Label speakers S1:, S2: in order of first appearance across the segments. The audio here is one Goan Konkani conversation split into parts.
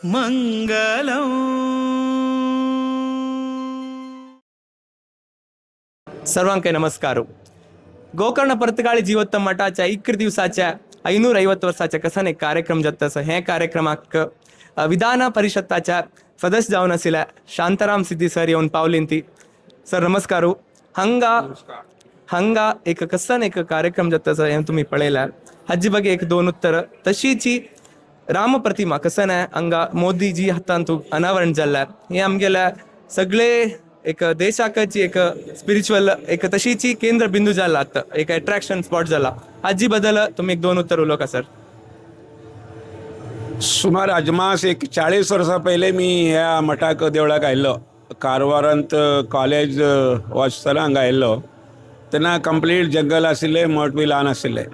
S1: मंगलम.
S2: सर्वांक नमस्कार. गोकर्ण पर्तगाळी ಜೀವೋತ್ತಮ ಮಠಾच्या 11 दिवसाच्या 550 वर्साच्या कसन एक कार्यक्रम जाता. हे कार्यक्रमाक विधान परिषदाच्या सदस्य जावन आशिल्ल्या शांताराम सिद्धी सर येवन पावलीन ती. सर, नमस्कार. हंगा हंगा एक कसन एक कार्यक्रम जाता सर, हें तुमी पळयल्यार हाजी ಬಗ್ಗೆ एक दोन उत्तर. तशीची राम प्रतिमा कसन आहे हंगा मोदीजी हातांत अनावरण जाल्ल्या, हे आमगेल्या सगळे एक देशाकची एक स्पिरिच्युअल एक तशीची केंद्र बिंदू जाला, आता एक अट्रॅक्शन स्पॉट जाला. हाजी बद्दल तुम्ही एक दोन उत्तर उलोवका सर.
S3: सुमार अजमास एक 40 वर्सां पयलीं मी ह्या मठाक, देवळाक आयिल्लो. कारवारांत कॉलेज वाचतना हांगा आयिल्लो तेन्ना कंप्लीट जंगल आशिल्लें, मठ बी ल्हान आशिल्लें.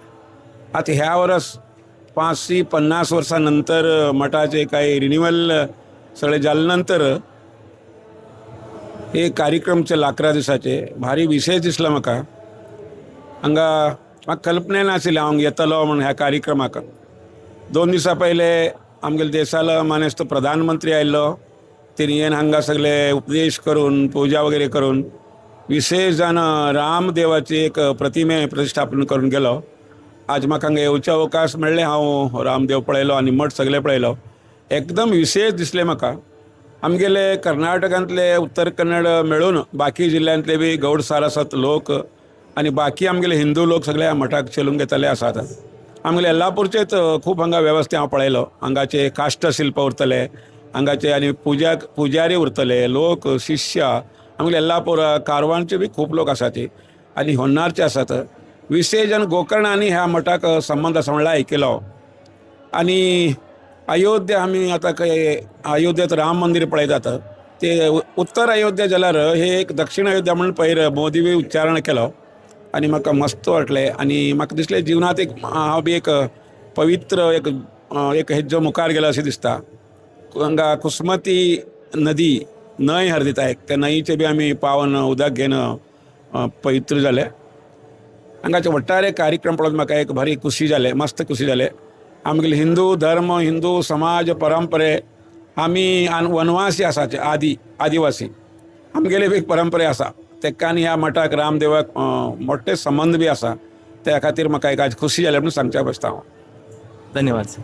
S3: आतां ह्या वर्स 550 वर्सां नंतर मठाचे काही रिन्युअल सगळें जाले नंतर हे कार्यक्रम चल्ला 11 दिसाचे. भारी विशेष दिसला म्हाका हांगा. म्हाका कल्पना नाशिल्लें हांव येतलो म्हूण ह्या कार्यक्रमाक. 2 दिसां पयले आमगेले देशालो मानेस्त प्रधानमंत्री आयिल्लो. तेणी येवन हांगा सगळे उपदेश करून, पुजा वगैरे करून, विशेष जावन रामदेवाची एक प्रतिमे प्रतिष्ठापन करून गेलो. आज म्हाका हांगा येवचे अवकाश मेळ्ळें. हांव रामदेव पळयलो आनी मठ सगळे पळयलो. एकदम विशेष दिसलें म्हाका. आमगेले कर्नाटकांतले, उत्तर कन्नड मेळून बाकी जिल्ल्यांतले बी गौड सारस्वत लोक आनी बाकी आमगेले हिंदू लोक सगळे ह्या मठाक चलून घेतले आसात. आमगेले येल्लापूरचेच खूब हांगा वेवस्था हांव पळयलो. हांगाचे काष्टशिल्प उरतले हांगाचे आनी पुजा पुजारी उरतले लोक, शिष्य. आमगेले येल्लापूर, कारवारचे बी खूब लोक आसात आनी होन्नारचे आसात. विशेष आनी गोकर्ण आनी ह्या मठाक संबंद आसा म्हणल्यार आयकिलो. आनी अयोध्या, आमी आतां खंय अयोध्येत राम मंदिर पळयतात, ते उत्तर अयोध्या जाल्यार हे एक दक्षिण अयोध्या म्हणून पयर मोदी बी उच्चारण केलो आनी म्हाका मस्त वाटलें. आनी म्हाका दिसलें जिवनांत एक हांव बी एक पवित्र एक एक हेज्जो मुखार गेलो अशें दिसता. हांगा कुसमती नदी, न्हंय हरदिता एक, त्या न्हंयचे बी आमी पावन उदक घेवन पवित्र जाले. हांगाचे वट्टारे कार्यक्रम पळोवन म्हाका एक भारी खुशी जालें, मस्त खुशी जालें. आमगेले हिंदू धर्म, हिंदू समाज परंपरे, आमी वनवासी आसाचे, आदिवासी, आमगेले बी एक परंपरे आसा. तेका आनी ह्या मठाक, रामदेवाक मोठे संबंद बी आसा. त्या खातीर म्हाका एक आज खुशी जाली म्हणून सांगच्या बसता हांव.
S2: धन्यवाद सर.